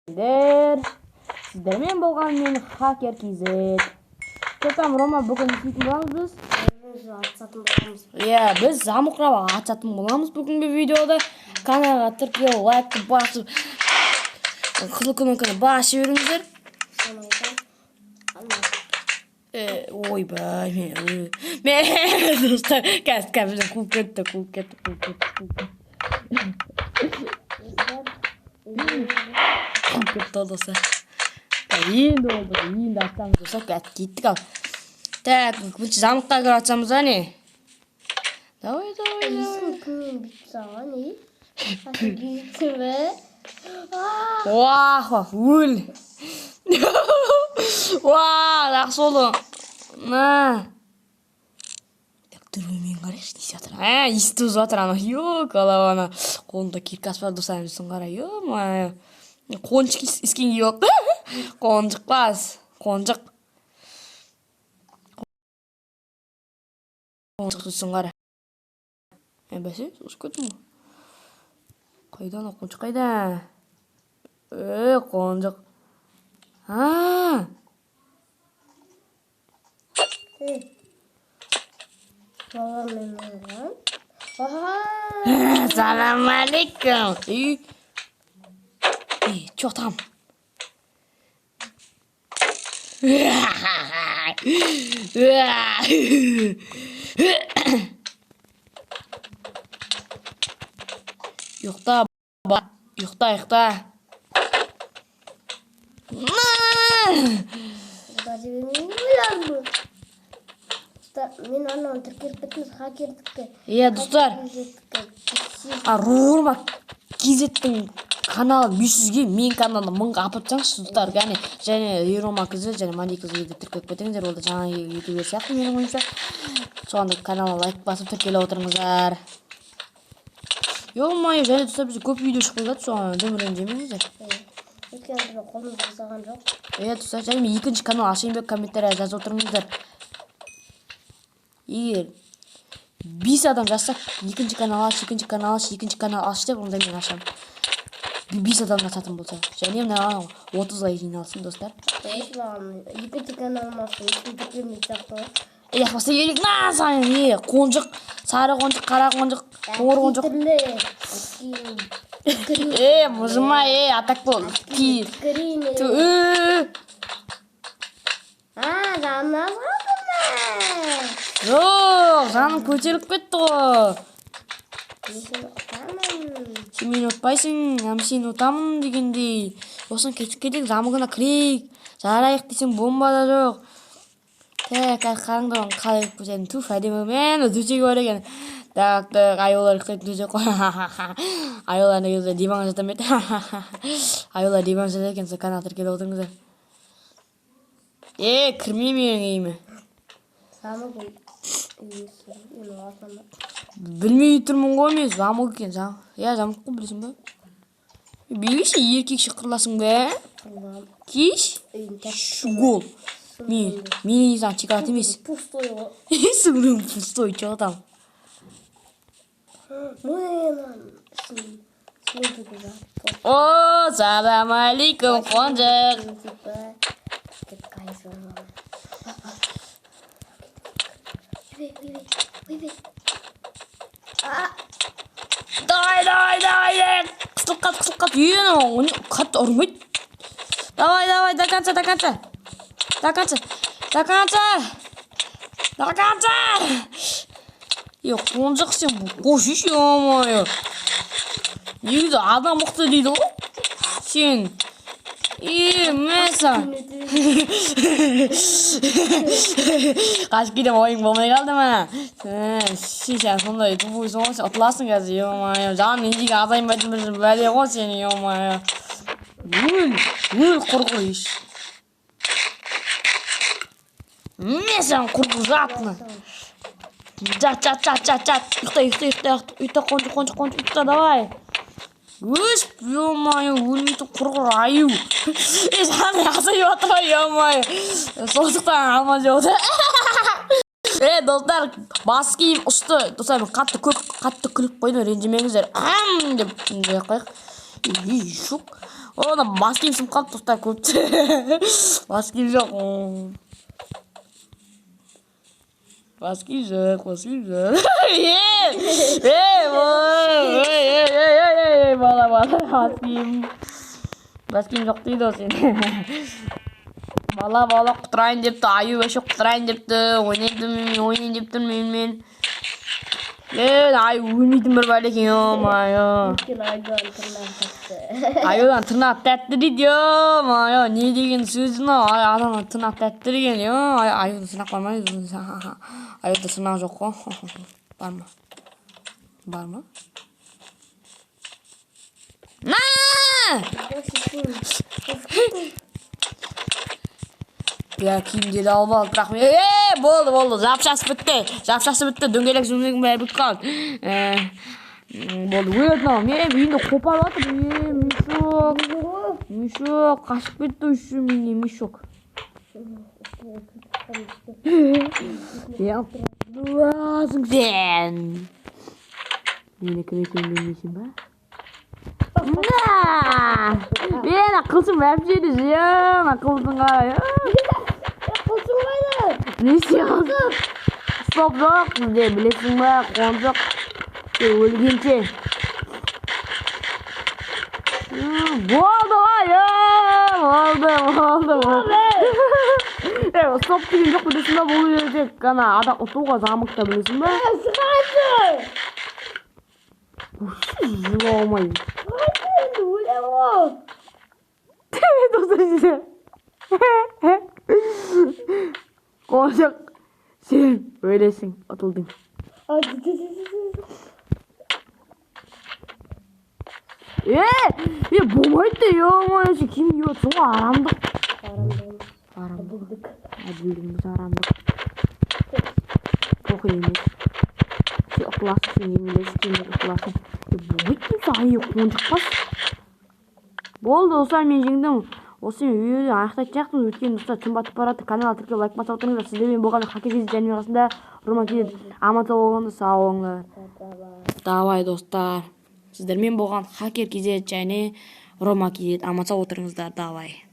Сіздер. Сіздермен болған мен, Хакер KZ. Че там, Рома, бүгін не істейтін боламыз біз? Біз атысатын боламыз. Иә, біз замок құрап атысатын боламыз бүгінгі видеода. Каналға тіркеліп, лайкты басып, қызыл кнопканы басып жіберіңіздер. Соны айтамын. Ана, Ойбай, мен достар, қазір қазір бізден қуып кетті, қуып кетті, қуып кетті, қуып кетті. Достар, Қуып кетті достар. Так, енді болды, енді атсамыз, достар, қазір кеттік ал. Так, бірінші замокқа кіріп атсамыз ба, не? Давай, давай, давай. Есім кіммен бүйтіп салған, е? Офигеть бе? Уах, уах, өл. Уа, жақсы болды. На. Так, дүрбімен қарайықшы, не істеп жатыр. Ә, иісті бұзып жатыр анау. Ё, голова ана. Қолында киркасы бар, достар, үстін қара. Ё-моё. Қонжық искен киіп алыпты. Қонжық бас. Қонжық. Қонжық, үстін қара. Ә, бәсе, ұшып кеттім ғой. Қайда анау қонжық, қайда? Е, қонжық. А, Ей. Баламен болған. Аха! Салам алейкум. И, и, чё там? Ұйықта, ұйықта, ұйықта. Құда жібермеймін ойландым. Достар, мен анауын тіркеліп кеттім, хакердікі. Иә, достар. Хакердікі. А, Рома KZ-тің каналы 500-ге, менің каналым 1000-ға апарып тастаңызшы, достар. Яғни және Рома KZ және Мади KZ-ге де тіркеліп кетіңіздер. Ол да жаңа ютубер сияқты менің ойымша. Соған да каналға лайк басып, тіркеліп отырыңыздар. Ё-моё, және, достар, бізде көп видео шықпай жатыр, соған дым ренжімеңіздер. Өйткені біздің қолымыз босаған жоқ. Иә, достар, және мен екінші канал ашайын ба, комментария жазып отырыңыздар. Егер бес адам жазса, «Екінші канал аш, екінші канал аш, екінші канал аш» деп, онда мен ашамын. Бес адам жазатын болса. Және мына 30 лайк жиналсын, достар. Маған екінші каналым ашып, ешкім тіркелмейтін сияқты ғой. Аяқ баса керек на саған, е, қонжық, сары қонжық, қара қонжық, қоңыр қонжық. Түрлі. Е, мұжыма, е, атак бол. Ки. Түкірейін. Ту, э, А, жаным аз қалды ма? Жоқ, жаным көтеріліп кетті ғой. Мен сені ұтамын. Сен мені ұтпайсың, мен сені ұтамын дегендей. Осыны кетіп кетейік, замогына кірейік. Жарайық десең, бомба да жоқ. Так, қазір қараңдар, оны қалай көтердім. Туф, әдемі мен төсегі бар екен. Так, так, аюлар ұйықтайтын төсек қой. Аюлар негізі диванға жата ма еді? Аюлар диванға жатады екен, сол канал тіркеліп отырыңыздар. Е, кірме менің үйіме. Замок иесі. Мен алсам ба? Білмей тұрмын ғой мен, замок екен, зам. Иә, замок қой, білесің ба? Билейші, еркекше қырыласың ба? Қырылам. Киш? Үйін тәп. Гол. Мен саған чекалат емес. Пустой ғой. Сундук пустой, чё там? Мен ішін сундук жатып. О, салам алейкум, қонжық. Типа, кет кайф. Ойбай, ойбай, ойбай. А, Давай, давай, давай, давай. Қысылып қалды, қысылып қалды. Е, анау, қатты ұрмайды. Давай, давай, до конца, до конца. До конца, до конца. До конца. Е, қонжық, сен қойшы, ё-моё. Негізі адам мықты дейді ғой. Сен. Е, мә саған. Қашып кетемін ойың болмай қалды ма? Сен сондай тупойсың ғой, сен ұтыласың қазір, ё-моё. Жаным неге азаймайтын бір бәле ғой сен, ё-моё. Өл, өл, құрғыр еш. Мә саған, құрғыр, жат мына. Жат, жат, жат, жат, жат. Ұйықта, ұйықта, ұйықта, ұйықта, қонжық, қонжық, қонжық, ұйықта, давай. Өс, ё-моё, өлмейтін құрғыр аю. Е, жаның азайып жатыр ғой, ё-моё. Сондықтан алма жеп отыр. Е, достар, бас киім ұшты. Достар, мен қатты көп, қатты күліп қойдым, ренжімеңіздер. Ам деп қояйық. Е, жоқ. О, бас киім сынып қалыпты, достар, көпті. Бас киім жоқ. Бас киім жоқ, бас киім жоқ. Е, е, ой, ей, ей, ей, ей, ей, бала, бала, бас киім. Бас киім жоқ дейді ғой сен. Бала, бала, құтырайын депті, аю вообще құтырайын депті, ойнайды, ойнайын деп тұр менімен. Е, аю өлмейтін бір бәле екен, ё-моё. Өйткені аюдан тырнағы тәтті. Аюдан тырнақ тәтті дейді, ё-моё, не деген сөз мынау? Ай, адамнан тырнақ тәтті деген, ё, аюдың тырнақ бар ма? Аюда тырнақ жоқ қой. Бар ма? Бар ма? На! Иә, киімдерді алып алды, бірақ мен, е, болды, болды, жапшасы бітті, жапшасы бітті, дөңгелек дөңгелегің бәрі бітіп қалды. Болды, өледі мынау. Мен үйінде қопарып жатыр. Е, мешок, мешок, қашып кетті еще менен мешок. Е, сен. Мені кім екенін білмейсің ба? На! Е, ана қылышым вообще де же, ана қылышың қалай? Қылышың қайда? Не істей? Стоп жоқ бізде, білесің ба, қонжық. Сен өлгенше. Болды ғой, е, болды, болды, болды. Е, стоп деген жоқ, білесің ба, бұл жерде тек ана адам ұтуға замокта, білесің ба? Шығайшы! Жүре алмаймын. Шығайшы енді, өлемін ғой. Тоқта, қонжық, сен өлесің, ұтылдың. Е, е, болмайды, ё-моё, сен киім киіп отырсың ғой, арамдық. Арамдық. Әділдік. Әділдік емес, арамдық. Похуй емес. Сен ұтыласың, сен жеңілесің, сен ұтыласың. Е, болмайды деймін, ай, қонжық бас. Болды, достар, мен жеңдім. Осы мен видеоны аяқтайтын сияқтымыз, өйткені, достар, түн батып бара жатыр. Каналға тіркеліп, лайк басып отырыңыздар. Сіздермен болған Хакер Кз және қасында Рома Кз. Аман сау болыңдар, сау болыңдар. Давай, достар. Сіздермен болған Хакер Кз және Рома Кз. Аман сау отырыңыздар, давай.